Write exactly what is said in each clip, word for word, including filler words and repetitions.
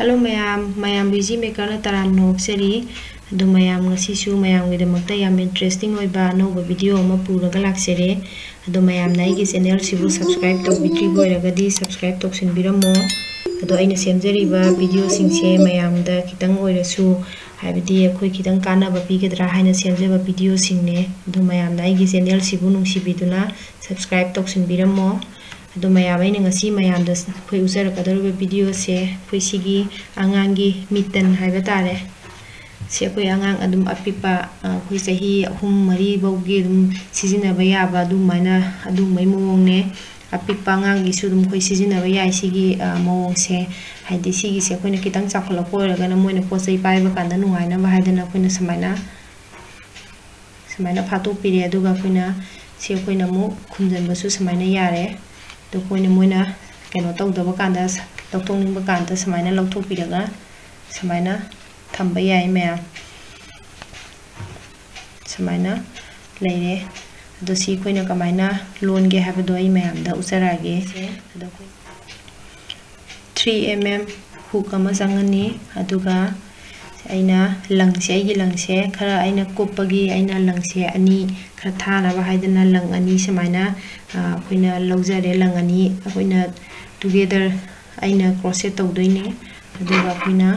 Hello ꯃꯌꯥꯝ, ꯃꯌꯥꯝꯕꯨ Easy Maker ꯅ ꯇꯔꯥꯝꯅ ꯑꯣꯛꯆꯔꯤ꯫ ꯑꯗꯣ ꯃꯌꯥꯝ, ꯉꯁꯤꯁꯨ ꯃꯌꯥꯝꯒꯤꯗꯃꯛꯇ ꯌꯥꯝ interesting ꯑꯣꯏꯕ ꯑꯅꯧꯕ video ꯑꯃ ꯄꯨꯔꯒ ꯂꯥꯛꯆꯔꯦ꯫ ꯑꯗꯣ ꯃꯌꯥꯝꯅ ꯑꯩꯒꯤ channel ꯁꯤꯕꯨ subscribe ꯇꯧꯕꯤꯗ꯭ꯔꯤꯕ ꯑꯣꯏꯔꯒꯗꯤ subscribe ꯇꯧꯁꯤꯟꯕꯤꯔꯝꯃꯣ꯫ ꯑꯗꯣ ꯑꯩꯅ ꯁꯦꯝꯖꯔꯤꯕ video ꯁꯤꯡꯁꯦ ꯃꯌꯥꯝꯗ ꯈꯤꯇꯪ ꯑꯣꯏꯔꯁꯨ, ꯍꯥꯏꯕꯗꯤ ꯑꯩꯈꯣꯏ ꯈꯤꯇꯪ ꯀꯥꯟꯅꯕ ꯄꯤꯒꯗ꯭ꯔꯥ ꯍꯥꯏꯅ ꯁꯦꯝꯖꯕ video ꯁꯤꯡꯅꯦ꯫ ꯑꯗꯣ ꯃꯌꯥꯝꯅ ꯑꯩꯒꯤ channel ꯁꯤꯕꯨ ꯅꯨꯡꯁꯤꯕꯤꯗꯨꯅ subscribe ꯇꯧꯁꯤꯟꯕꯤꯔꯝꯃꯣ꯫ ꯑꯗꯣ ꯃꯌꯥꯝ, ꯑꯩꯅ ꯉꯁꯤ ꯃꯌꯥꯝꯗ ꯑꯩꯈꯣꯏ ꯎꯠꯆꯔꯛꯀꯗꯧꯔꯤꯕ video ꯁꯦ, ꯑꯩꯈꯣꯏ ꯁꯤꯒꯤ ꯑꯉꯥꯡꯒꯤ ꯃꯤꯇꯟ ꯍꯥꯏꯕ ꯇꯥꯔꯦ꯫ ꯁꯤ ꯑꯩꯈꯣꯏ ꯑꯉꯥꯡ ꯑꯗꯨꯝ ꯑꯄꯤꯛꯄ, ꯑ, ꯑꯩꯈꯣꯏ ꯆꯍꯤ ꯑꯍꯨꯝ ꯃꯔꯤ ꯐꯥꯎꯒꯤ ꯑꯗꯨꯝ ꯁꯤꯖꯤꯟꯅꯕ ꯌꯥꯕ ꯑꯗꯨꯃꯥꯏꯅ, ꯑꯗꯨꯒꯨꯝꯕꯩ ꯃꯑꯣꯡꯅꯦ꯫ ꯑꯄꯤꯛꯄ ꯑꯉꯥꯡꯒꯤꯁꯨ ꯑꯗꯨꯝ ꯑꯩꯈꯣꯏ ꯁꯤꯖꯤꯟꯅꯕ ꯌꯥꯏ ꯁꯤꯒꯤ, ꯑ, ꯃꯑꯣꯡꯁꯦ꯫ ꯍꯥꯏꯗꯤ ꯁꯤꯒꯤꯁꯦ ꯑꯩꯈꯣꯏꯅ ꯈꯤꯇꯪ ꯆꯥꯎꯈꯠꯂꯛꯄ ꯑꯣꯏꯔꯒꯅ ꯃꯣꯏꯅ ꯄꯣꯠ ꯆꯩ ꯄꯥꯏꯕ ꯀꯥꯟꯗ ꯅꯨꯡꯉꯥꯏꯅꯕ ꯍꯥꯏꯗꯅ ꯑꯩꯈꯣꯏꯅ ꯁꯨꯃꯥꯏꯅ, ꯁꯨꯃꯥꯏꯅ ꯐꯥꯠꯇꯣꯛꯄꯤꯔꯦ꯫ ꯑꯗꯨꯒ ꯑꯩꯈꯣꯏꯅ ꯁꯤ ꯑꯩꯈꯣꯏꯅ ꯑꯃꯨꯛ ꯈꯨꯝꯖꯤꯟꯕꯁꯨ ꯁꯨꯃꯥꯏꯅ ꯌꯥꯔꯦ꯫ ꯑꯗꯨ ꯑꯩꯈꯣꯏꯅ, ꯃꯣꯏꯅ ꯀꯩꯅꯣ ꯇꯧꯗꯕ ꯀꯥꯟꯗ, ꯂꯧꯊꯣꯛꯅꯤꯡꯕ ꯀꯥꯟꯗ ꯁꯨꯃꯥꯏꯅ ꯂꯧꯊꯣꯛꯄꯤꯔꯒ ꯁꯨꯃꯥꯏꯅ ꯊꯝꯕ ꯌꯥꯏ ꯃꯌꯥꯝ꯫ ꯁꯨꯃꯥꯏꯅ ꯂꯩꯔꯦ꯫ ꯑꯗꯣ ꯁꯤ ꯑꯩꯈꯣꯏꯅ ꯀꯃꯥꯏꯅ ꯂꯣꯟꯒꯦ ꯍꯥꯏꯕꯗꯣ ꯑꯩ ꯃꯌꯥꯝꯗ ꯎꯠꯆꯔꯛꯑꯒꯦ꯫ ꯑꯗꯣ ꯑꯩꯈꯣꯏ three M M hook ꯑꯃ ꯆꯪꯉꯅꯤ꯫ ꯑꯗꯨꯒ ꯑꯩꯅ ꯂꯪꯁꯦ, ꯑꯩꯒꯤ ꯂꯪꯁꯦ ꯈꯔ ꯑꯩꯅ ꯀꯨꯞꯄꯒꯤ, ꯑꯩꯅ ꯂꯪꯁꯦ ꯑꯅꯤ ꯈꯔ ꯊꯥꯅꯕ ꯍꯥꯏꯗꯅ ꯂꯪ ꯑꯅꯤ ꯁꯨꯃꯥꯏꯅ, ꯑ, ꯑꯩꯈꯣꯏꯅ ꯂꯧꯖꯔꯦ꯫ ꯂꯪ ꯑꯅꯤ ꯑꯩꯈꯣꯏꯅ together ꯑꯩꯅ crochet ꯇꯧꯗꯣꯏꯅꯦ꯫ ꯑꯗꯨꯒ ꯑꯩꯈꯣꯏꯅ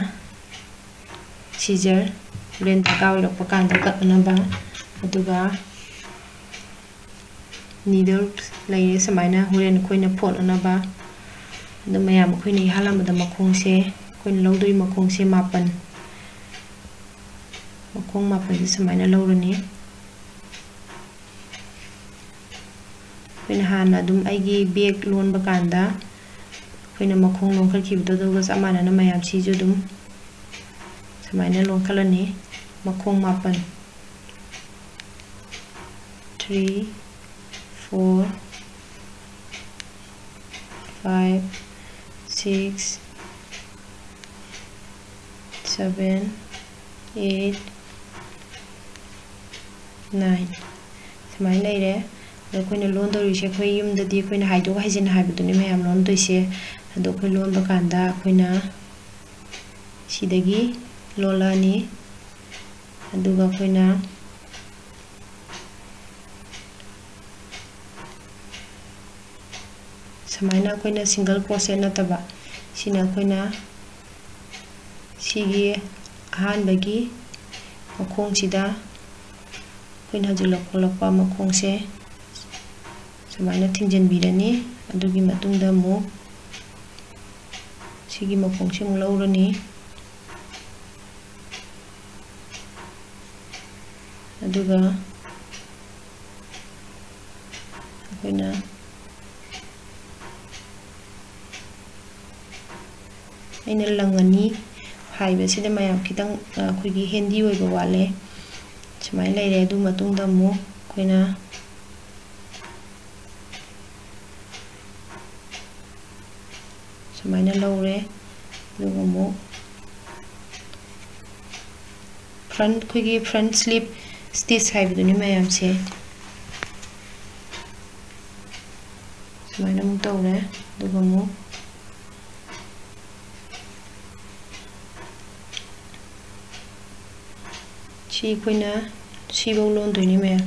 scissor ꯍꯣꯔꯦꯟ ꯗꯔꯀꯥꯔ ꯑꯣꯏꯔꯛꯄ ꯀꯥꯟꯗ ꯀꯛꯅꯅꯕ꯫ ꯑꯗꯨꯒ needle ꯂꯩꯔꯦ ꯁꯨꯃꯥꯏꯅ ꯍꯣꯔꯦꯟ ꯑꯩꯈꯣꯏꯅ ꯐꯣꯠꯅꯅꯕ꯫ ꯑꯗꯣ ꯃꯌꯥꯝ, ꯑꯩꯈꯣꯏꯅ ꯏꯍꯥꯟ ꯍꯥꯟꯕꯗ ꯃꯈꯣꯡꯁꯦ, ꯑꯩꯈꯣꯏꯅ ꯂꯧꯗꯣꯏ ꯃꯈꯣꯡꯁꯦ ꯃꯥꯄꯟ, ꯃꯈꯣꯡ ꯃꯥꯄꯟꯁꯦ ꯁꯨꯃꯥꯏꯅ ꯂꯧꯔꯅꯤ꯫ ꯑꯩꯈꯣꯏꯅ ꯍꯥꯟꯅ ꯑꯗꯨꯝ ꯑꯩꯒꯤ bag ꯂꯣꯟꯕ ꯀꯥꯟꯗ ꯑꯩꯈꯣꯏꯅ ꯃꯈꯣꯡ ꯂꯣꯟꯈꯠꯈꯤꯕꯗꯣ ꯑꯗꯨꯒ ꯆꯞ ꯃꯥꯟꯅꯅ ꯃꯌꯥꯝꯁꯤꯁꯨ ꯑꯗꯨꯝ ꯁꯨꯃꯥꯏꯅ ꯂꯣꯟꯈꯠꯂꯅꯤ꯫ ꯃꯈꯣꯡ ꯃꯥꯄꯟ, three, four, five, six, seven, eight, nine꯫ ꯁꯨꯃꯥꯏꯅ ꯂꯩꯔꯦ꯫ ꯑꯗꯣ ꯑꯩꯈꯣꯏꯅ ꯂꯣꯟꯗꯧꯔꯤꯁꯦ, ꯑꯩꯈꯣꯏ ꯌꯨꯝꯗꯗꯤ ꯑꯩꯈꯣꯏꯅ ꯍꯥꯏꯗꯣꯛ ꯍꯥꯏꯖꯤꯟ ꯍꯥꯏꯕꯗꯨꯅꯤ ꯃꯌꯥꯝ ꯂꯣꯟꯗꯣꯏꯁꯦ꯫ ꯑꯗꯣ ꯑꯩꯈꯣꯏ ꯂꯣꯟꯕ ꯀꯥꯟꯗ ꯑꯩꯈꯣꯏꯅ ꯁꯤꯗꯒꯤ ꯂꯣꯜꯂꯛꯑꯅꯤ꯫ ꯑꯗꯨꯒ ꯑꯩꯈꯣꯏꯅ ꯁꯨꯃꯥꯏꯅ ꯑꯩꯈꯣꯏꯅ single crochet ꯅꯠꯇꯕ, ꯁꯤꯅ ꯑꯩꯈꯣꯏꯅ ꯁꯤꯒꯤ ꯑꯍꯥꯟꯕꯒꯤ ꯃꯈꯣꯡꯁꯤꯗ ꯑꯩꯈꯣꯏꯅ ꯍꯧꯖꯤꯛ ꯂꯧꯈꯠꯂꯛꯄ ꯃꯈꯣꯡꯁꯦ ꯁꯨꯃꯥꯏꯅ ꯊꯤꯡꯖꯤꯟꯕꯤꯔꯅꯤ꯫ ꯑꯗꯨꯒꯤ ꯃꯇꯨꯡꯗ ꯑꯃꯨꯛ ꯁꯤꯒꯤ ꯃꯈꯣꯡꯁꯦ ꯑꯃꯨꯛ ꯂꯧꯔꯅꯤ꯫ ꯑꯗꯨꯒ ꯑꯩꯈꯣꯏꯅ, ꯑꯩꯅ ꯂꯪ ꯑꯅꯤ ꯍꯥꯏꯕꯁꯤꯗ ꯃꯌꯥꯝ ꯈꯤꯇꯪ, ꯑ, ꯑꯩꯈꯣꯏꯒꯤ handy ꯑꯣꯏꯕ ꯋꯥꯠꯂꯦ꯫ ꯁꯨꯃꯥꯏꯅ ꯂꯩꯔꯦ꯫ ꯑꯗꯨ ꯃꯇꯨꯡꯗ ꯑꯃꯨꯛ ꯑꯩꯈꯣꯏꯅ ꯁꯨꯃꯥꯏꯅ ꯂꯧꯔꯦ꯫ ꯑꯗꯨꯒ ꯑꯃꯨꯛ front, ꯑꯩꯈꯣꯏꯒꯤ front slip stitch ꯍꯥꯏꯕꯗꯨꯅꯤ ꯃꯌꯥꯝꯁꯦ꯫ ꯁꯨꯃꯥꯏꯅ ꯑꯃꯨꯛ ꯇꯧꯔꯦ꯫ ꯑꯗꯨꯒ ꯑꯃꯨꯛ ꯁꯤ ꯑꯩꯈꯣꯏꯅ ꯁꯤꯐꯧ ꯂꯣꯟꯗꯣꯏꯅꯤ ꯃꯌꯥꯝ꯫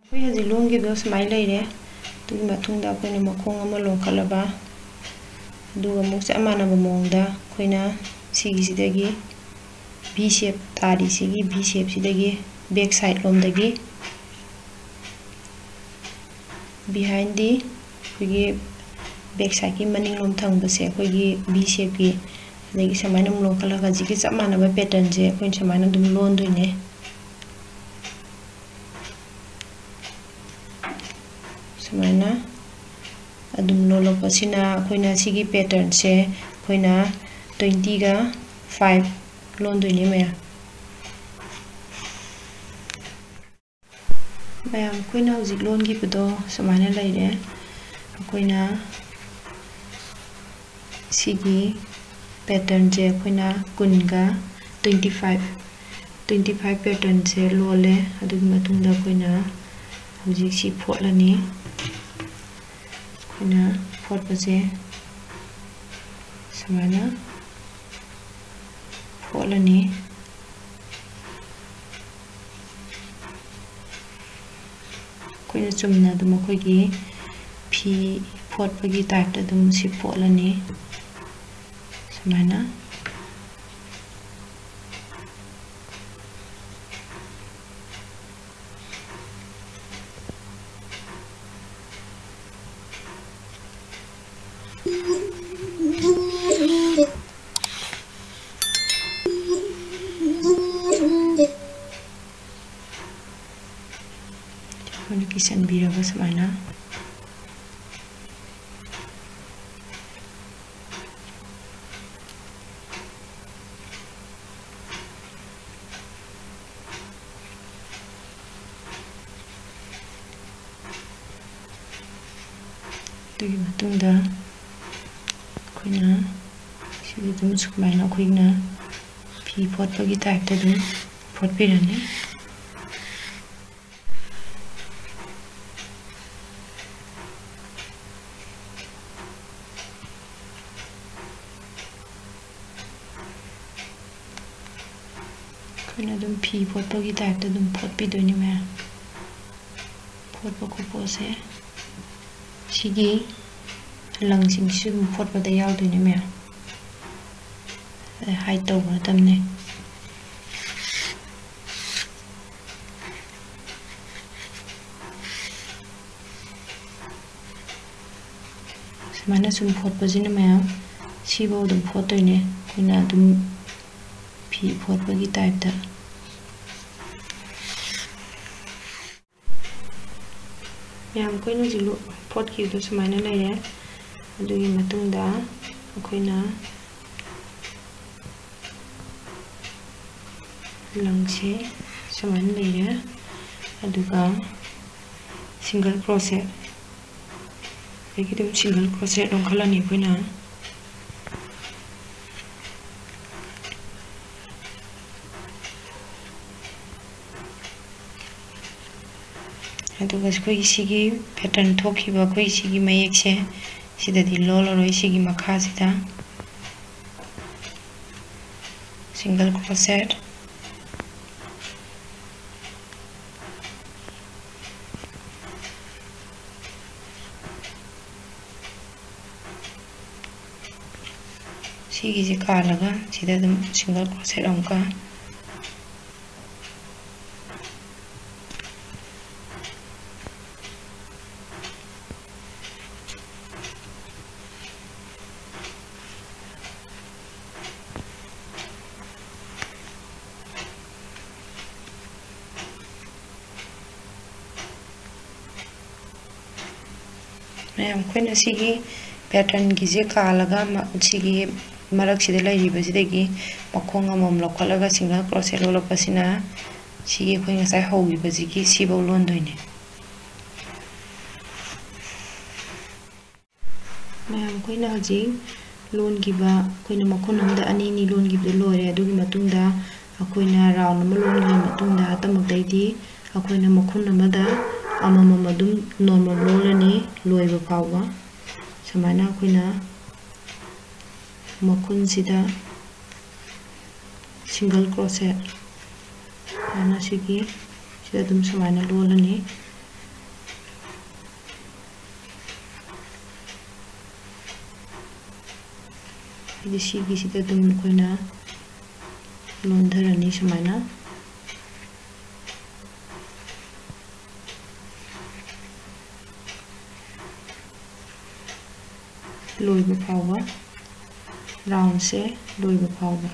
ꯑꯩꯈꯣꯏ ꯍꯧꯖꯤꯛ ꯂꯣꯟꯈꯤꯕꯗꯣ ꯁꯨꯃꯥꯏꯅ ꯂꯩꯔꯦ꯫ ꯑꯗꯨꯒꯤ ꯃꯇꯨꯡꯗ ꯑꯩꯈꯣꯏꯅ ꯃꯈꯣꯡ ꯑꯃ ꯂꯣꯟꯈꯠꯂꯕ, ꯑꯗꯨꯒ ꯑꯃꯨꯛ ꯆꯞ ꯃꯥꯟꯅꯕ ꯃꯑꯣꯡꯗ ꯑꯩꯈꯣꯏꯅ ꯁꯤꯒꯤꯁꯤꯗꯒꯤ V shape ꯇꯥꯔꯤꯁꯤꯒꯤ V shape ꯁꯤꯗꯒꯤ back side ꯂꯣꯝꯗꯒꯤ, behind ꯗꯤ ꯑꯩꯈꯣꯏꯒꯤ back side ꯀꯤ ꯃꯅꯤꯡꯂꯣꯝ ꯊꯪꯕꯁꯦ ꯑꯩꯈꯣꯏꯒꯤ V shape ꯀꯤ, ꯑꯗꯒꯤ ꯁꯨꯃꯥꯏꯅ ꯑꯃꯨꯛ ꯂꯣꯟꯈꯠꯂꯒ ꯍꯧꯖꯤꯛꯀꯤ ꯆꯞ ꯃꯥꯟꯅꯕ pattern ꯁꯦ ꯑꯩꯈꯣꯏꯅ ꯁꯨꯃꯥꯏꯅ ꯑꯗꯨꯝ ꯂꯣꯟꯗꯣꯏꯅꯦ꯫ ꯁꯨꯃꯥꯏꯅ ꯑꯗꯨꯝ ꯂꯣꯜꯂꯛꯄꯁꯤꯅ ꯑꯩꯈꯣꯏꯅ ꯁꯤꯒꯤ pattern ꯁꯦ ꯑꯩꯈꯣꯏꯅ twenty ꯒ five ꯂꯣꯟꯗꯣꯏꯅꯦ ꯃꯌꯥꯝ꯫ ꯃꯌꯥꯝ, ꯑꯩꯈꯣꯏꯅ ꯍꯧꯖꯤꯛ ꯂꯣꯟꯈꯤꯕꯗꯣ ꯁꯨꯃꯥꯏꯅ ꯂꯩꯔꯦ꯫ ꯑꯩꯈꯣꯏꯅ ꯁꯤꯒꯤ pattern ꯁꯦ ꯑꯩꯈꯣꯏꯅ ꯀꯨꯟꯒ twenty five, twenty five pattern ꯁꯦ ꯂꯣꯜꯂꯦ꯫ ꯑꯗꯨꯒꯤ ꯃꯇꯨꯡꯗ ꯑꯩꯈꯣꯏꯅ ꯍꯧꯖꯤꯛ ꯁꯤ ꯐꯣꯠꯂꯅꯤ꯫ ꯑꯩꯈꯣꯏꯅ ꯐꯣꯠꯄꯁꯦ ꯁꯨꯃꯥꯏꯅ ꯐꯣꯠꯂꯅꯤ꯫ ꯑꯩꯈꯣꯏꯅ ꯆꯨꯝꯅ ꯑꯗꯨꯝ ꯑꯩꯈꯣꯏꯒꯤ ꯐꯤ ꯐꯣꯠꯄꯒꯤ typeꯇ ꯑꯗꯨꯝ ꯁꯤ ꯐꯣꯠꯂꯅꯤ꯫ ꯁꯨꯃꯥꯏꯅ꯫ ꯑꯩꯈꯣꯏꯅ ꯀꯤꯁꯟꯕꯤꯔꯒ ꯁꯨꯃꯥꯏꯅ꯫ ꯑꯗꯨꯒꯤ ꯃꯇꯨꯡꯗ ꯑꯩꯈꯣꯏꯅ ꯁꯤꯗ ꯑꯗꯨꯝ ꯁꯨꯃꯥꯏꯅ ꯑꯩꯈꯣꯏꯅ ꯐꯤ ꯐꯣꯠꯄꯒꯤ typeꯇ ꯑꯗꯨꯝ ꯐꯣꯠꯄꯤꯔꯅꯤ꯫ ꯑꯩꯈꯣꯏꯅ ꯑꯗꯨꯝ ꯐꯤ ꯐꯣꯠꯄꯒꯤ typeꯇ ꯑꯗꯨꯝ ꯐꯣꯠꯄꯤꯗꯣꯏꯅꯤ ꯃꯌꯥꯝ꯫ ꯐꯣꯠꯄ ꯈꯣꯠꯄꯁꯦ ꯁꯤꯒꯤ ꯂꯪꯁꯤꯡꯁꯤꯁꯨ ꯑꯗꯨꯝ ꯐꯣꯠꯄꯗ ꯌꯥꯎꯗꯣꯏꯅꯦ ꯃꯌꯥꯝ꯫ Hide ꯇꯧꯕ ꯃꯇꯝꯅꯦ꯫ ꯁꯨꯃꯥꯏꯅ ꯁꯨꯝ ꯐꯣꯠꯄꯁꯤꯅ ꯃꯌꯥꯝ ꯁꯤꯐꯧ ꯑꯗꯨꯝ ꯐꯣꯠꯇꯣꯏꯅꯦ ꯑꯩꯈꯣꯏꯅ ꯑꯗꯨꯝ ꯐꯤ ꯐꯣꯠꯄꯒꯤ typeꯇ꯫ ꯃꯌꯥꯝ ꯑꯩꯈꯣꯏꯅ ꯍꯧꯖꯤꯛ ꯂꯣ-, ꯐꯣꯠꯈꯤꯕꯗꯣ ꯁꯨꯃꯥꯏꯅ ꯂꯩꯔꯦ꯫ ꯑꯗꯨꯒꯤ ꯃꯇꯨꯡꯗ ꯑꯩꯈꯣꯏꯅ ꯂꯪꯁꯦ ꯁꯨꯃꯥꯏꯅ ꯂꯩꯔꯦ꯫ ꯑꯗꯨꯒ single crochet, ꯑꯗꯒꯤ ꯑꯗꯨꯝ single crochet ꯂꯣꯟꯈꯠꯂꯅꯤ ꯑꯩꯈꯣꯏꯅ꯫ ꯑꯗꯨꯒ ꯑꯩꯈꯣꯏꯒꯤ ꯁꯤꯒꯤ pattern ꯊꯣꯛꯈꯤꯕ ꯑꯩꯈꯣꯏ ꯁꯤꯒꯤ ꯃꯌꯦꯛꯁꯦ ꯁꯤꯗꯗꯤ ꯂꯣꯜꯂꯔꯣꯏ, ꯁꯤꯒꯤ ꯃꯈꯥꯁꯤꯗ꯫ single crochet, ꯁꯤꯒꯤꯁꯦ ꯀꯥꯜꯂꯒ ꯁꯤꯗ ꯑꯗꯨꯝ single crochet ꯑꯃꯨꯛꯀ꯫ ꯃꯌꯥꯝ, ꯑꯩꯈꯣꯏꯅ ꯁꯤꯒꯤ patternꯒꯤꯁꯦ ꯀꯥꯜꯂꯒ ꯃ-, ꯁꯤꯒꯤ ꯃꯔꯛꯁꯤꯗ ꯂꯩꯔꯤꯕꯁꯤꯗꯒꯤ ꯃꯈꯣꯡ ꯑꯃꯃꯝ ꯂꯧꯈꯠꯂꯒ single crochet ꯂꯣꯜꯂꯛꯄꯁꯤꯅ ꯁꯤꯒꯤ ꯑꯩꯈꯣꯏ ꯉꯁꯥꯏ ꯍꯧꯈꯤꯕꯁꯤꯒꯤ ꯁꯤꯐꯧ ꯂꯣꯟꯗꯣꯏꯅꯦ꯫ ꯃꯌꯥꯝ, ꯑꯩꯈꯣꯏꯅ ꯍꯧꯖꯤꯛ ꯂꯣꯟꯈꯤꯕ, ꯑꯩꯈꯣꯏꯅ ꯃꯈꯨꯟ ꯑꯃꯗ ꯑꯅꯤ ꯑꯅꯤ ꯂꯣꯟꯈꯤꯕꯗꯨ ꯂꯣꯏꯔꯦ꯫ ꯑꯗꯨꯒꯤ ꯃꯇꯨꯡꯗ ꯑꯩꯈꯣꯏꯅ round ꯑꯃ ꯂꯣꯟꯈ꯭ꯔꯕ ꯃꯇꯨꯡꯗ, ꯑꯇꯃꯛꯇꯩꯗꯤ ꯑꯩꯈꯣꯏꯅ ꯃꯈꯨꯟ ꯑꯃꯗ ꯑꯃꯃꯝ ꯑꯗꯨꯝ normal ꯂꯣꯜꯂꯅꯤ ꯂꯣꯏꯕ ꯐꯥꯎꯕ꯫ ꯁꯨꯃꯥꯏꯅ ꯑꯩꯈꯣꯏꯅ ꯃꯈꯨꯟꯁꯤꯗ single crochet ꯍꯥꯏꯅ ꯁꯤꯒꯤ ꯁꯤꯗ ꯑꯗꯨꯝ ꯁꯨꯃꯥꯏꯅ ꯂꯣꯜꯂꯅꯤ꯫ ꯍꯥꯏꯗꯤ ꯁꯤꯒꯤꯁꯤꯗ ꯑꯗꯨꯝ ꯑꯩꯈꯣꯏꯅ ꯂꯣꯟꯊꯔꯅꯤ ꯁꯨꯃꯥꯏꯅ꯫ ꯂꯣꯏꯕ ꯐꯥꯎꯕ, roundꯁꯦ ꯂꯣꯏꯕ ꯐꯥꯎꯕ꯫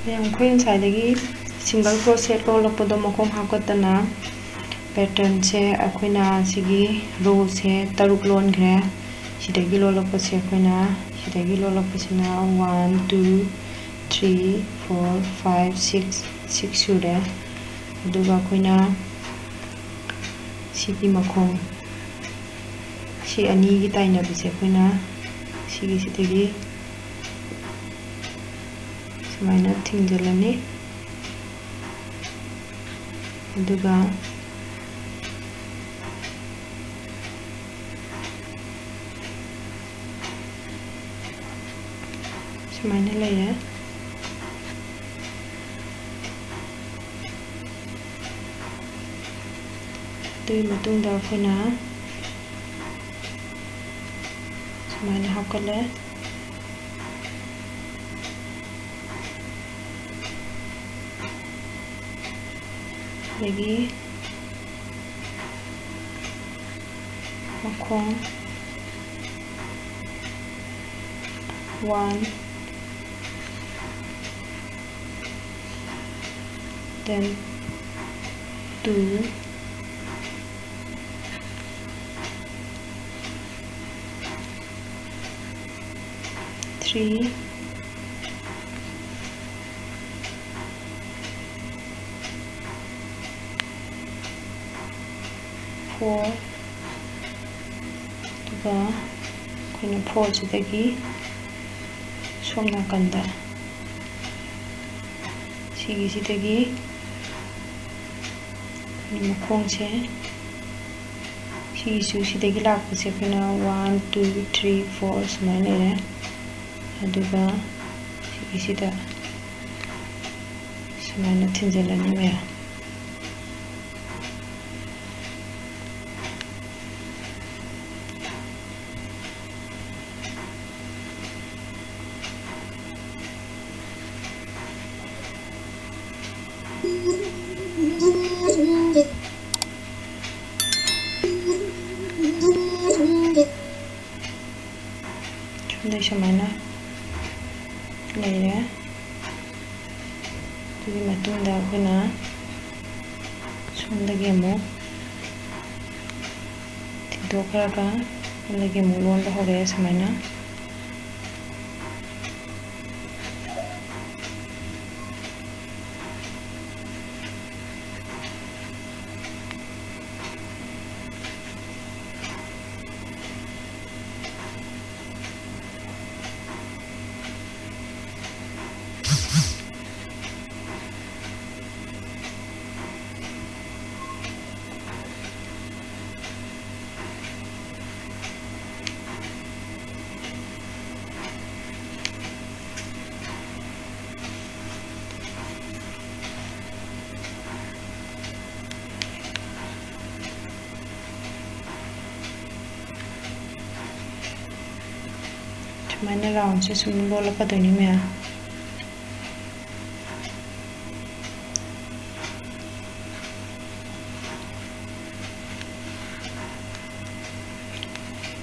ꯃꯌꯥꯝ, ꯑꯩꯈꯣꯏ ꯉꯁꯥꯏꯗꯒꯤ single crochet ꯂꯣꯜꯂꯛꯄꯗꯣ ꯃꯈꯣꯡ ꯍꯥꯞꯀꯠꯇꯅ patternꯁꯦ ꯑꯩꯈꯣꯏꯅ ꯁꯤꯒꯤ rowꯁꯦ ꯇꯔꯨꯛ ꯂꯣꯟꯈ꯭ꯔꯦ꯫ ꯁꯤꯗꯒꯤ ꯂꯣꯜꯂꯛꯄꯁꯦ ꯑꯩꯈꯣꯏꯅ, ꯁꯤꯗꯒꯤ ꯂꯣꯜꯂꯛꯄꯁꯤꯅ one, two, three, four, five, six, six ꯁꯨꯔꯦ꯫ ꯑꯗꯨꯒ ꯑꯩꯈꯣꯏꯅ ꯁꯤꯒꯤ ꯃꯈꯣꯡ, ꯁꯤ ꯑꯅꯤꯒꯤ ꯇꯥꯏꯅꯕꯁꯦ ꯑꯩꯈꯣꯏꯅ ꯁꯤꯒꯤꯁꯤꯗꯒꯤ ꯁꯨꯃꯥꯏꯅ ꯊꯤꯡꯖꯤꯜꯂꯅꯤ꯫ ꯑꯗꯨꯒ ꯁꯨꯃꯥꯏꯅ ꯂꯩꯔꯦ꯫ ꯑꯗꯨꯒꯤ ꯃꯇꯨꯡꯗ ꯑꯩꯈꯣꯏꯅ ꯁꯨꯃꯥꯏꯅ ꯍꯥꯞꯀꯠꯂꯦ꯫ ꯑꯗꯒꯤ ꯃꯈꯣꯡ one, then two, three, four, ꯑꯗꯨꯒ ꯑꯩꯈꯣꯏꯅ fourꯁꯤꯗꯒꯤ ꯁꯣꯝ ꯅꯥꯀꯟꯗ ꯁꯤꯒꯤꯁꯤꯗꯒꯤ ꯑꯩꯈꯣꯏꯅ ꯃꯈꯣꯡꯁꯦ ꯁꯤꯒꯤꯁꯨ ꯁꯤꯗꯒꯤ ꯂꯥꯛꯄꯁꯦ ꯑꯩꯈꯣꯏꯅ one, two, three, four ꯁꯨꯃꯥꯏꯅ ꯂꯩꯔꯦ꯫ ꯑꯗꯨꯒ ꯁꯤꯒꯤꯁꯤꯗ ꯁꯨꯃꯥꯏꯅ ꯊꯤꯟꯖꯤꯜꯂꯅꯤ ꯃꯌꯥꯝ꯫ ꯁꯣꯝꯗꯩ ꯁꯨꯃꯥꯏꯅ ꯂꯩꯔꯦ꯫ ꯑꯗꯨꯒꯤ ꯃꯇꯨꯡꯗ ꯑꯩꯈꯣꯏꯅ ꯁꯣꯝꯗꯒꯤ ꯑꯃꯨꯛ ꯊꯤꯟꯗꯣꯛꯈ꯭ꯔꯒ ꯁꯣꯝꯗꯒꯤ ꯑꯃꯨꯛ ꯂꯣꯟꯕ ꯍꯧꯔꯛꯑꯦ ꯁꯨꯃꯥꯏꯅ꯫ ꯁꯨꯃꯥꯏꯅ roundꯁꯦ ꯁꯨꯝ ꯂꯣꯜꯂꯛꯀꯗꯣꯏꯅꯤ ꯃꯌꯥꯝ꯫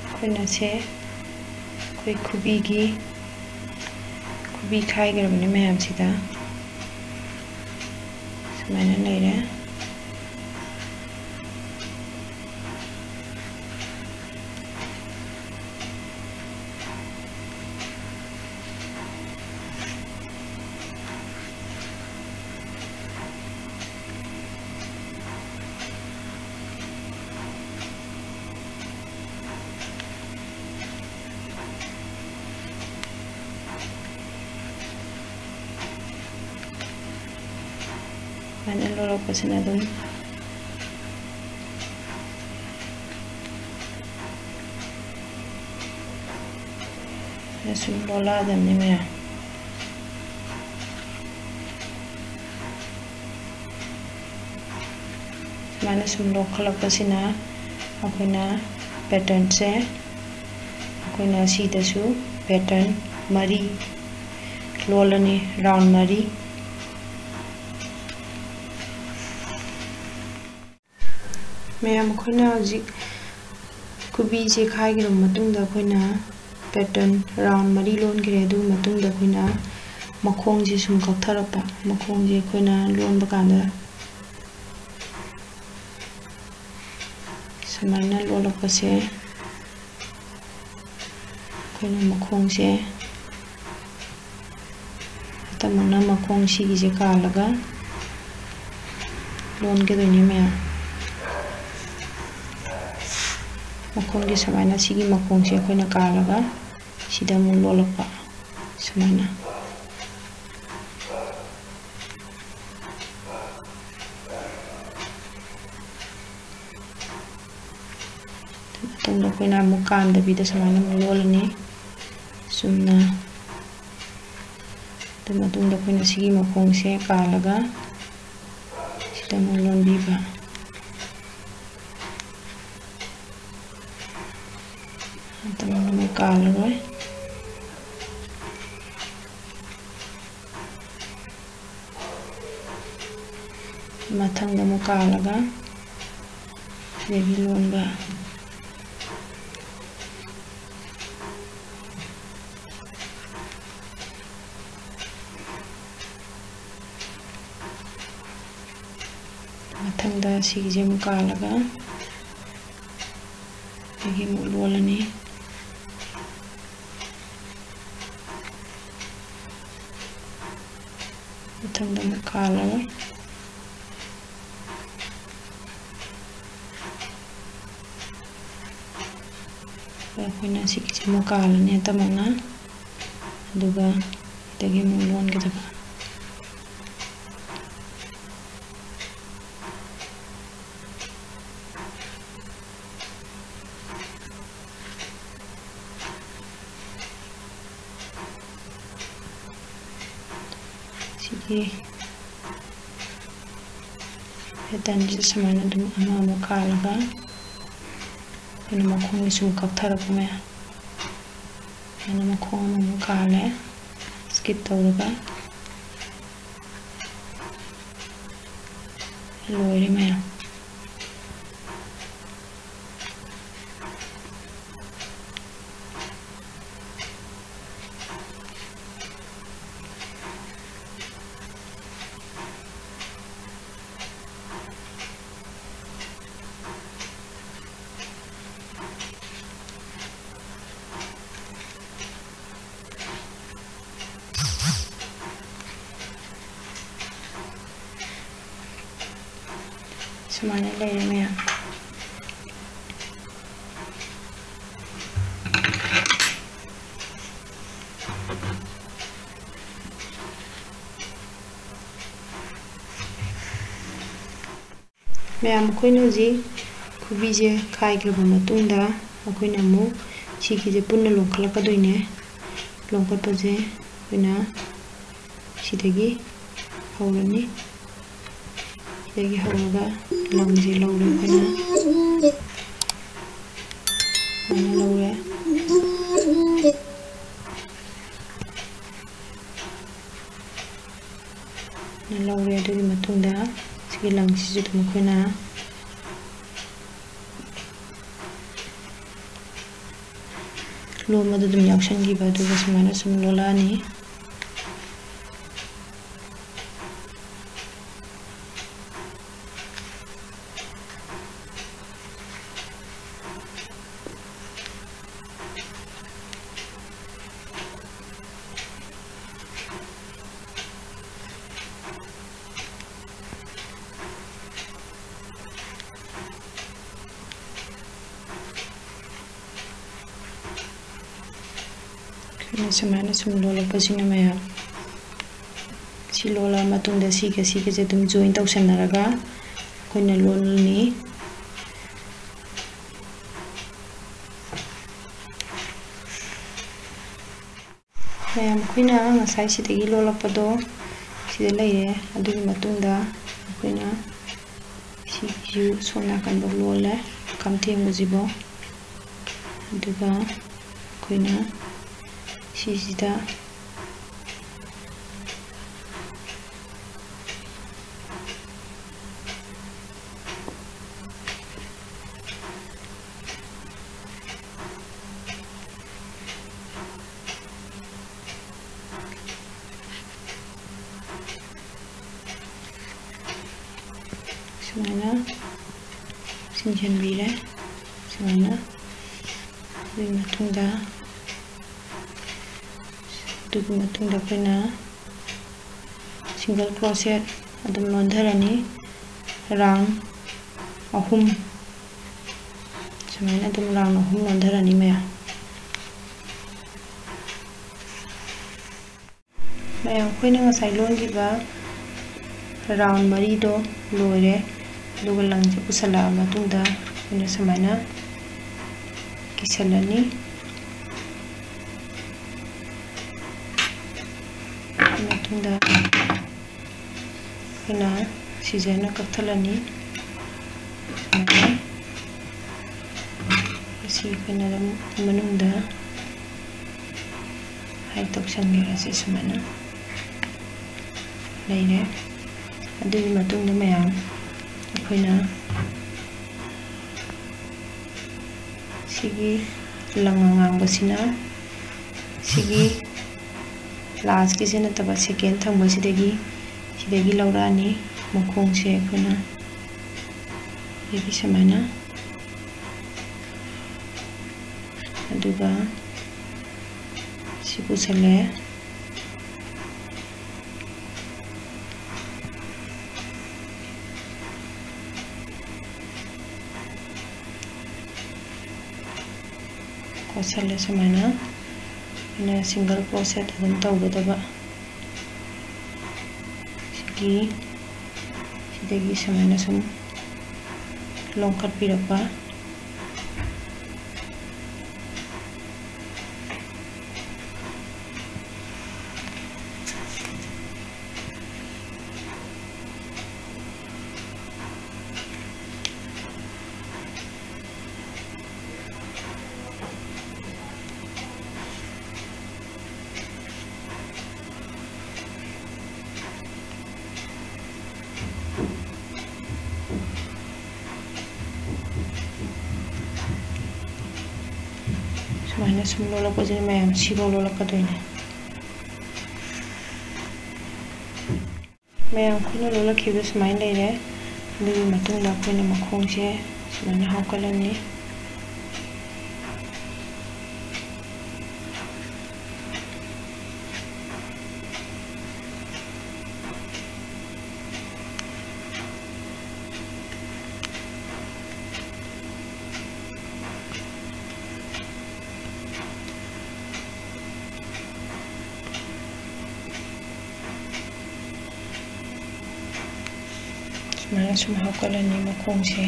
ꯑꯩꯈꯣꯏꯅ ꯁꯦ ꯑꯩꯈꯣꯏ ꯈꯨꯕꯤꯒꯤ, ꯈꯨꯕꯤ ꯈꯥꯏꯈ꯭ꯔꯕꯅꯤ ꯃꯌꯥꯝꯁꯤꯗ꯫ ꯁꯨꯃꯥꯏꯅ ꯂꯩꯔꯦ꯫ ꯁꯨꯃꯥꯏꯅ ꯂꯣꯜꯂꯛꯄꯁꯤꯅ ꯑꯗꯨꯝ ꯁꯨꯝ ꯂꯣꯜꯂꯛꯑꯗꯕꯅꯤ ꯃꯌꯥꯝ꯫ ꯁꯨꯃꯥꯏꯅ ꯁꯨꯝ ꯂꯣꯛꯈꯠꯂꯛꯄꯁꯤꯅ ꯑꯩꯈꯣꯏꯅ patternꯁꯦ, ꯑꯩꯈꯣꯏꯅ ꯁꯤꯗꯁꯨ pattern ꯃꯔꯤ ꯂꯣꯜꯂꯅꯤ, round ꯃꯔꯤ꯫ ꯃꯌꯥꯝ, ꯑꯩꯈꯣꯏꯅ ꯍꯧꯖꯤꯛ ꯈꯨꯕꯤꯁꯦ ꯈꯥꯏꯈ꯭ꯔꯕ ꯃꯇꯨꯡꯗ ꯑꯩꯈꯣꯏꯅ pattern round ꯃꯔꯤ ꯂꯣꯟꯈ꯭ꯔꯦ꯫ ꯑꯗꯨꯒꯤ ꯃꯇꯨꯡꯗ ꯑꯩꯈꯣꯏꯅ ꯃꯈꯣꯡꯁꯦ ꯁꯨꯝ ꯀꯛꯊꯔꯛꯄ, ꯃꯈꯣꯡꯁꯦ ꯑꯩꯈꯣꯏꯅ ꯂꯣꯟꯕ ꯀꯥꯟꯗ ꯁꯨꯃꯥꯏꯅ ꯂꯣꯜꯂꯛꯄꯁꯦ, ꯑꯩꯈꯣꯏꯅ ꯃꯈꯣꯡꯁꯦ ꯍꯟꯇꯛꯃꯛꯅ ꯃꯈꯣꯡ ꯁꯤꯒꯤꯁꯦ ꯀꯥꯜꯂꯒ ꯂꯣꯟꯒꯗꯣꯏꯅꯤ ꯃꯌꯥꯝ꯫ ꯃꯈꯣꯡꯁꯦ ꯁꯨꯃꯥꯏꯅ ꯁꯤꯒꯤ ꯃꯈꯣꯡꯁꯦ ꯑꯩꯈꯣꯏꯅ ꯀꯥꯜꯂꯒ ꯁꯤꯗ ꯑꯃꯨꯛ ꯂꯣꯜꯂꯛꯄ ꯁꯨꯃꯥꯏꯅ꯫ ꯃꯇꯨꯡꯗ ꯑꯩꯈꯣꯏꯅ ꯑꯃꯨꯛ ꯀꯥꯟꯗꯕꯤꯗ ꯁꯨꯃꯥꯏꯅ ꯑꯃꯨꯛ ꯂꯣꯜꯂꯅꯤ ꯆꯨꯝꯅ꯫ ꯑꯗꯨ ꯃꯇꯨꯡꯗ ꯑꯩꯈꯣꯏꯅ ꯁꯤꯒꯤ ꯃꯈꯣꯡꯁꯦ ꯀꯥꯜꯂꯒ ꯁꯤꯗ ꯑꯃꯨꯛ ꯂꯣꯟꯕꯤꯕ꯫ ꯃꯇꯝ ꯑꯃ ꯀꯥꯜꯂꯔꯣꯏ꯫ ꯃꯊꯪꯗ ꯑꯃꯨꯛ ꯀꯥꯜꯂꯒ ꯑꯗꯒꯤ ꯂꯣꯟꯕ꯫ ꯃꯊꯪꯗ ꯁꯤꯒꯤꯁꯦ ꯑꯃꯨꯛ ꯀꯥꯜꯂꯒ ꯑꯗꯒꯤ ꯑꯃꯨꯛ ꯂꯣꯜꯂꯅꯤ꯫ ꯃꯊꯪꯗ ꯑꯃꯨꯛ ꯀꯥꯜꯂꯔꯣꯏ꯫ ꯑꯩꯈꯣꯏꯅ ꯁꯤꯒꯤꯁꯦ ꯑꯃꯨꯛ ꯀꯥꯜꯂꯅꯤ ꯑꯇꯃꯛꯅ, ꯑꯗꯨꯒ ꯁꯤꯗꯒꯤ ꯑꯃꯨꯛ ꯂꯣꯟꯒꯗꯕ꯫ ꯁꯤꯒꯤ patternꯁꯦ ꯁꯨꯃꯥꯏꯅ ꯑꯗꯨꯝ ꯑꯃ ꯑꯃ ꯀꯥꯜꯂꯒ ꯑꯩꯈꯣꯏꯅ ꯃꯈꯣꯡꯒꯤ ꯁꯨꯝ ꯀꯛꯊꯔꯛꯄ ꯃꯌꯥꯝ꯫ ꯑꯗꯨꯃꯥꯏꯅ ꯃꯈꯣꯡ ꯑꯃꯃꯨꯛ ꯀꯥꯜꯂꯦ, skip ꯇꯧꯔꯒ꯫ ꯂꯣꯏꯔꯦ ꯃꯌꯥꯝ꯫ ꯁꯨꯃꯥꯏꯅ ꯂꯩꯔꯦ ꯃꯌꯥꯝ꯫ ꯃꯌꯥꯝ, ꯑꯩꯈꯣꯏꯅ ꯍꯧꯖꯤꯛ ꯈꯨꯕꯤꯁꯦ ꯈꯥꯏꯈ꯭ꯔꯕ ꯃꯇꯨꯡꯗ ꯑꯩꯈꯣꯏꯅ ꯑꯃꯨꯛ ꯁꯤꯒꯤꯁꯦ ꯄꯨꯟꯅ ꯂꯣꯟꯈꯠꯂꯛꯀꯗꯣꯏꯅꯦ꯫ ꯂꯣꯟꯈꯠꯄꯁꯦ ꯑꯩꯈꯣꯏꯅ ꯁꯤꯗꯒꯤ ꯍꯧꯔꯅꯤ꯫ ꯁꯤꯗꯒꯤ ꯍꯧꯔꯒ ꯂꯪꯁꯦ ꯂꯧꯔꯦ ꯑꯩꯈꯣꯏꯅ꯫ ꯁꯨꯃꯥꯏꯅ ꯂꯧꯔꯦ꯫ ꯂꯧꯔꯦ꯫ ꯑꯗꯨꯒꯤ ꯃꯇꯨꯡꯗ ꯁꯤ ꯂꯪꯁꯤꯁꯨ ꯑꯗꯨꯝ ꯑꯩꯈꯣꯏꯅ ꯂꯣꯟꯕꯗ ꯑꯗꯨꯝ ꯌꯥꯎꯁꯟꯈꯤꯕ, ꯑꯗꯨꯒ ꯁꯨꯃꯥꯏꯅ ꯁꯨꯝ ꯂꯣꯜꯂꯛꯑꯅꯤ꯫ ꯑꯩꯈꯣꯏꯅ ꯁꯨꯃꯥꯏꯅ ꯁꯨꯝ ꯂꯣꯜꯂꯛꯄꯁꯤꯅ ꯃꯌꯥꯝ, ꯁꯤ ꯂꯣꯜꯂ ꯃꯇꯨꯡꯗ ꯁꯤꯒ ꯁꯤꯒꯁꯦ ꯑꯗꯨꯝ join ꯇꯧꯁꯟꯅꯔꯒ ꯑꯩꯈꯣꯏꯅ ꯂꯣꯜꯂꯅꯤ꯫ ꯃꯌꯥꯝ, ꯑꯩꯈꯣꯏꯅ ꯉꯁꯥꯏ ꯁꯤꯗꯒꯤ ꯂꯣꯜꯂꯛꯄꯗꯣ ꯁꯤꯗ ꯂꯩꯔꯦ꯫ ꯑꯗꯨꯒꯤ ꯃꯇꯨꯡꯗ ꯑꯩꯈꯣꯏꯅ ꯁꯤꯁꯨ ꯁꯣꯝ ꯅꯥꯀꯟꯐꯥꯎ ꯂꯣꯜꯂꯦ, ꯈꯝ ꯊꯦꯡꯕꯁꯤꯐꯥꯎ꯫ ꯑꯗꯨꯒ ꯑꯩꯈꯣꯏꯅ ꯁꯤꯁꯤꯗ ꯁꯨꯃꯥꯏꯅ ꯆꯤꯡꯁꯤꯟꯕꯤꯔꯦ꯫ ꯁꯨꯃꯥꯏꯅ꯫ ꯑꯗꯨꯒꯤ ꯃꯇꯨꯡꯗ, ꯑꯗꯨꯒꯤ ꯃꯇꯨꯡꯗ ꯑꯩꯈꯣꯏꯅ single crochet ꯑꯗꯨꯝ ꯂꯣꯟꯊꯔꯅꯤ꯫ Round ꯑꯍꯨꯝ, ꯁꯨꯃꯥꯏꯅ ꯑꯗꯨꯝ round ꯑꯍꯨꯝ ꯂꯣꯟꯊꯔꯅꯤ ꯃꯌꯥꯝ꯫ ꯃꯌꯥꯝ, ꯑꯩꯈꯣꯏꯅ ꯉꯁꯥꯏ ꯂꯣꯟꯈꯤꯕ round ꯃꯔꯤꯗꯣ ꯂꯣꯏꯔꯦ꯫ ꯑꯗꯨꯒ ꯂꯪꯁꯦ ꯄꯨꯁꯜꯂꯛꯑ ꯃꯇꯨꯡꯗ ꯑꯩꯈꯣꯏꯅ ꯁꯨꯃꯥꯏꯅ ꯀꯤꯁꯜꯂꯅꯤ꯫ ꯃꯇꯨꯡꯗ ꯑꯩꯈꯣꯏꯅ ꯁꯤꯖꯔꯅ ꯀꯛꯊꯠꯂꯅꯤ꯫ ꯁꯨꯃꯥꯏꯅ꯫ ꯑꯁꯤ ꯑꯩꯈꯣꯏꯅ ꯑꯗꯨꯝ ꯃꯅꯨꯡꯗ hide ꯇꯧꯁꯟꯕꯤꯔꯁꯦ꯫ ꯁꯨꯃꯥꯏꯅ ꯂꯩꯔꯦ꯫ ꯑꯗꯨꯒꯤ ꯃꯇꯨꯡꯗ ꯃꯌꯥꯝ ꯑꯩꯈꯣꯏꯅ ꯁꯤꯒꯤ ꯂꯪ ꯑꯉꯥꯡꯕꯁꯤꯅ ꯁꯤꯒꯤ ꯂꯥꯁꯀꯤꯁꯦ ꯅꯠꯇꯕ ꯁꯦꯀꯦꯟ ꯊꯪꯕꯁꯤꯗꯒꯤ, ꯁꯤꯗꯒꯤ ꯂꯧꯔꯛꯑꯅꯤ ꯃꯈꯣꯡꯁꯦ ꯑꯩꯈꯣꯏꯅ꯫ ꯑꯗꯒꯤ ꯁꯨꯃꯥꯏꯅ, ꯑꯗꯨꯒ ꯁꯤ ꯄꯨꯁꯜꯂꯦ꯫ ꯀꯣꯠꯁꯜꯂꯦ ꯁꯨꯃꯥꯏꯅ꯫ ꯑꯩꯅ single crochet ꯑꯗꯨꯝ ꯇꯧꯒꯗꯕ꯫ ꯁꯤꯒꯤ, ꯁꯤꯗꯒꯤ ꯁꯨꯃꯥꯏꯅ ꯁꯨꯝ ꯂꯣꯡꯈꯠꯄꯤꯔꯛꯄ꯫ ꯁꯨꯃꯥꯏꯅ ꯁꯨꯝ ꯂꯣꯜꯂꯛꯄꯁꯤꯅ ꯃꯌꯥꯝ ꯁꯤꯐꯥꯎ ꯂꯣꯜꯂꯛꯀꯗꯣꯏꯅꯦ꯫ ꯃꯌꯥꯝ ꯈꯨꯠꯅ ꯂꯣꯜꯂꯛꯈꯤꯕ ꯁꯨꯃꯥꯏꯅ ꯂꯩꯔꯦ꯫ ꯑꯗꯨꯒꯤ ꯃꯇꯨꯡꯗ ꯑꯩꯈꯣꯏꯅ ꯃꯈꯣꯡꯁꯦ ꯁꯨꯃꯥꯏꯅ ꯍꯥꯞꯀꯠꯂꯅꯤ꯫ ꯁꯨꯃꯥꯏꯅ ꯁꯨꯝ ꯍꯥꯞꯀꯠꯂꯅꯤ ꯃꯈꯣꯡꯁꯦ꯫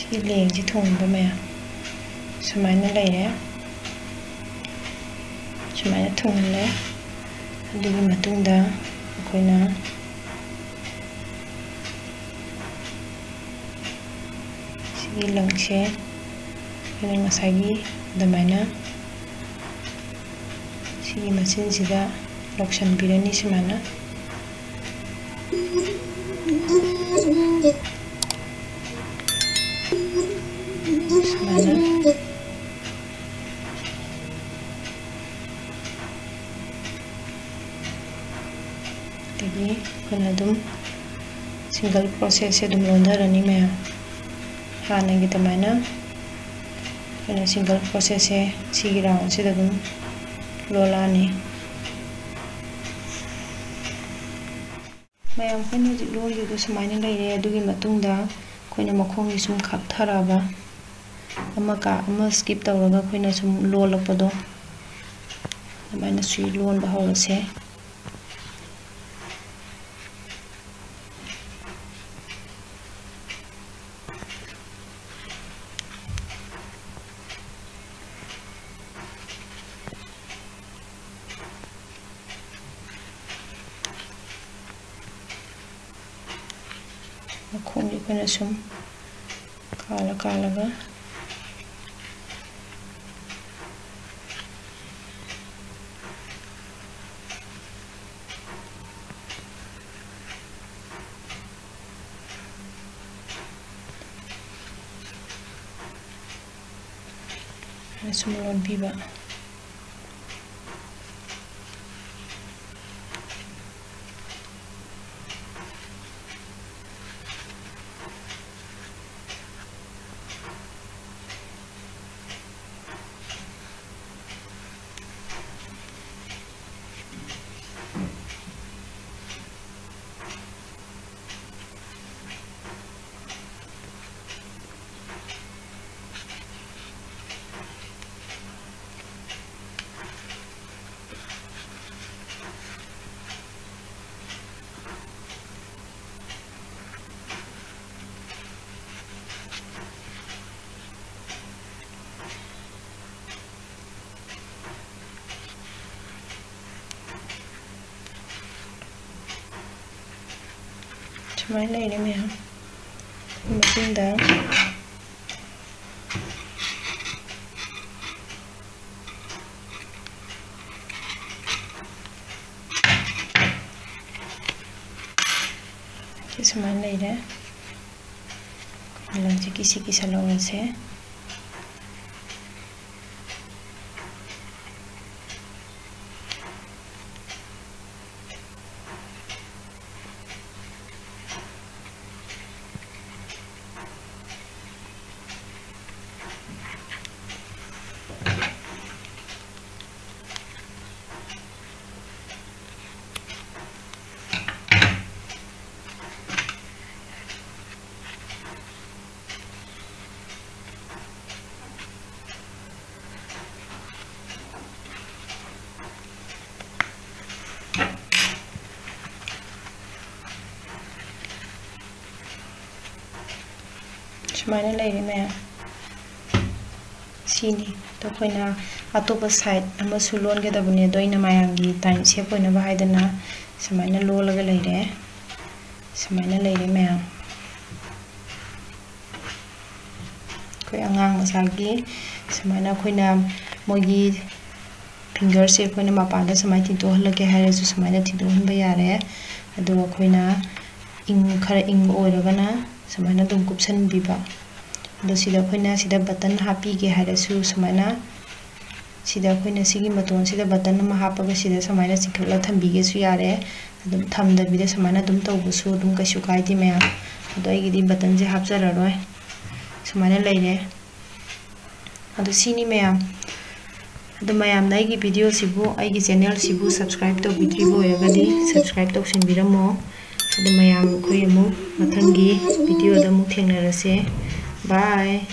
ꯁꯤ ꯂꯦꯡꯁꯤ ꯊꯨꯡꯕ ꯃꯌꯥꯝ ꯁꯨꯃꯥꯏꯅ ꯂꯩꯔꯦ꯫ ꯁꯨꯃꯥꯏꯅ ꯊꯨꯡꯍꯜꯂꯦ꯫ ꯑꯗꯨꯒꯤ ꯃꯇꯨꯡꯗ ꯑꯩꯈꯣꯏꯅ ꯁꯤꯒꯤ ꯂꯪꯁꯦ ꯑꯩꯈꯣꯏꯅ ꯉꯁꯥꯏꯒꯤ ꯑꯗꯨꯃꯥꯏꯅ ꯁꯤꯒꯤ ꯃꯆꯤꯟꯁꯤꯗ ꯂꯧꯁꯟꯕꯤꯔꯅꯤ ꯁꯨꯃꯥꯏꯅ꯫ ꯁꯨꯃꯥꯏꯅ꯫ ꯑꯗꯒꯤ ꯑꯩꯈꯣꯏꯅ ꯑꯗꯨꯝ single crochetsꯁꯦ ꯑꯗꯨꯝ ꯂꯣꯟꯊꯔꯅꯤ ꯃꯌꯥꯝ꯫ ꯍꯥꯟꯅꯒꯤ ꯑꯗꯨꯃꯥꯏꯅ ꯑꯩꯈꯣꯏꯅ single crochetsꯁꯦ ꯁꯤꯒꯤ roundꯁꯤꯗ ꯑꯗꯨꯝ ꯂꯣꯜꯂꯛꯑꯅꯤ꯫ ꯃꯌꯥꯝ ꯑꯩꯈꯣꯏꯅ ꯍꯧꯖꯤꯛ ꯂꯣꯟꯈꯤꯕꯗꯣ ꯁꯨꯃꯥꯏꯅ ꯂꯩꯔꯦ꯫ ꯑꯗꯨꯒꯤ ꯃꯇꯨꯡꯗ ꯑꯩꯈꯣꯏꯅ ꯃꯈꯣꯡꯒꯤ ꯁꯨꯝ ꯈꯥꯛꯊꯔꯛꯑꯕ ꯑꯃ ꯀꯥ-, ꯑꯃ skip ꯇꯧꯔꯒ ꯑꯩꯈꯣꯏꯅ ꯁꯨꯝ ꯂꯣꯜꯂꯛꯄꯗꯣ ꯑꯗꯨꯃꯥꯏꯅ ꯁꯨꯏ ꯂꯣꯟꯕ ꯍꯧꯔꯁꯦ꯫ ꯃꯈꯣꯡꯁꯦ ꯑꯩꯈꯣꯏꯅ ꯁꯨꯝ ꯀꯥꯜꯂ ꯀꯥꯜꯂꯒ ꯁꯨꯝ ꯂꯣꯟꯕꯤꯕ꯫ ꯁꯨꯃꯥꯏꯅ ꯂꯩꯔꯦ ꯃꯌꯥꯝ꯫ ꯃꯇꯨꯡꯗ ꯁꯤ ꯁꯨꯃꯥꯏꯅ ꯂꯩꯔꯦ꯫ ꯂꯪꯁꯦ ꯀꯤꯁꯤ ꯀꯤꯁꯜꯍꯧꯔꯁꯦ꯫ ꯁꯨꯃꯥꯏꯅ ꯂꯩꯔꯦ ꯃꯌꯥꯝ꯫ ꯁꯤꯅꯤ꯫ ꯑꯗꯣ ꯑꯩꯈꯣꯏꯅ ꯑꯇꯣꯞꯄ side ꯑꯃꯁꯨ ꯂꯣꯟꯒꯗꯕꯅꯦ꯫ ꯑꯗꯣ ꯑꯩꯅ ꯃꯌꯥꯝꯒꯤ time save ꯑꯣꯏꯅꯕ ꯍꯥꯏꯗꯅ ꯁꯨꯃꯥꯏꯅ ꯂꯣꯜꯂꯒ ꯂꯩꯔꯦ꯫ ꯁꯨꯃꯥꯏꯅ ꯂꯩꯔꯦ ꯃꯌꯥꯝ꯫ ꯑꯩꯈꯣꯏ ꯑꯉꯥꯡ ꯃꯆꯥꯒꯤ ꯁꯨꯃꯥꯏꯅ ꯑꯩꯈꯣꯏꯅ ꯃꯣꯏꯒꯤ fingerꯁꯦ ꯑꯩꯈꯣꯏꯅ ꯃꯄꯥꯟꯗ ꯁꯨꯃꯥꯏꯅ ꯊꯤꯟꯗꯣꯛꯍꯜꯂꯒꯦ ꯍꯥꯏꯔꯁꯨ ꯁꯨꯃꯥꯏꯅ ꯊꯤꯟꯗꯣꯛꯍꯟꯕ ꯌꯥꯔꯦ꯫ ꯑꯗꯨꯒ ꯑꯩꯈꯣꯏꯅ ꯏꯪ, ꯈꯔ ꯏꯪꯕ ꯑꯣꯏꯔꯒꯅ ꯁꯨꯃꯥꯏꯅ ꯑꯗꯨꯝ ꯀꯨꯞꯁꯟꯕꯤꯕ꯫ ꯑꯗꯣ ꯁꯤꯗ ꯑꯩꯈꯣꯏꯅ ꯁꯤꯗ button ꯍꯥꯞꯄꯤꯒꯦ ꯍꯥꯏꯔꯁꯨ ꯁꯨꯃꯥꯏꯅ ꯁꯤꯗ ꯑꯩꯈꯣꯏꯅ ꯁꯤꯒꯤ ꯃꯇꯣꯟꯁꯤꯗ button ꯑꯃ ꯍꯥꯞꯄꯒ ꯁꯤꯗ ꯁꯨꯃꯥꯏꯅ ꯆꯤꯡꯈꯠꯂ ꯊꯝꯕꯤꯒꯦꯁꯨ ꯌꯥꯔꯦ꯫ ꯑꯗꯨꯝ ꯊꯝꯗꯕꯤꯗ ꯁꯨꯃꯥꯏꯅ ꯑꯗꯨꯝ ꯇꯧꯕꯁꯨ ꯑꯗꯨꯝ ꯀꯩꯁꯨ ꯀꯥꯏꯗꯦ ꯃꯌꯥꯝ꯫ ꯑꯗꯣ ꯑꯩꯒꯤꯗꯤ buttonꯁꯦ ꯍꯥꯞꯆꯔꯔꯣꯏ꯫ ꯁꯨꯃꯥꯏꯅ ꯂꯩꯔꯦ꯫ ꯑꯗꯣ ꯁꯤꯅꯤ ꯃꯌꯥꯝ꯫ ꯑꯗꯣ ꯃꯌꯥꯝꯅ ꯑꯩꯒꯤ videoꯁꯤꯕꯨ, ꯑꯩꯒꯤ channelꯁꯤꯕꯨ subscribe ꯇꯧꯕꯤꯗ꯭ꯔꯤꯕ ꯑꯣꯏꯔꯒꯗꯤ subscribe ꯇꯧꯁꯤꯟꯕꯤꯔꯝꯃꯣ꯫ ꯑꯗꯣ ꯃꯌꯥꯝ ꯑꯩꯈꯣꯏ ꯑꯃꯨꯛ ꯃꯊꯪꯒꯤ videoꯗ ꯑꯃꯨꯛ ꯊꯦꯡꯅꯔꯁꯦ꯫ Bye꯫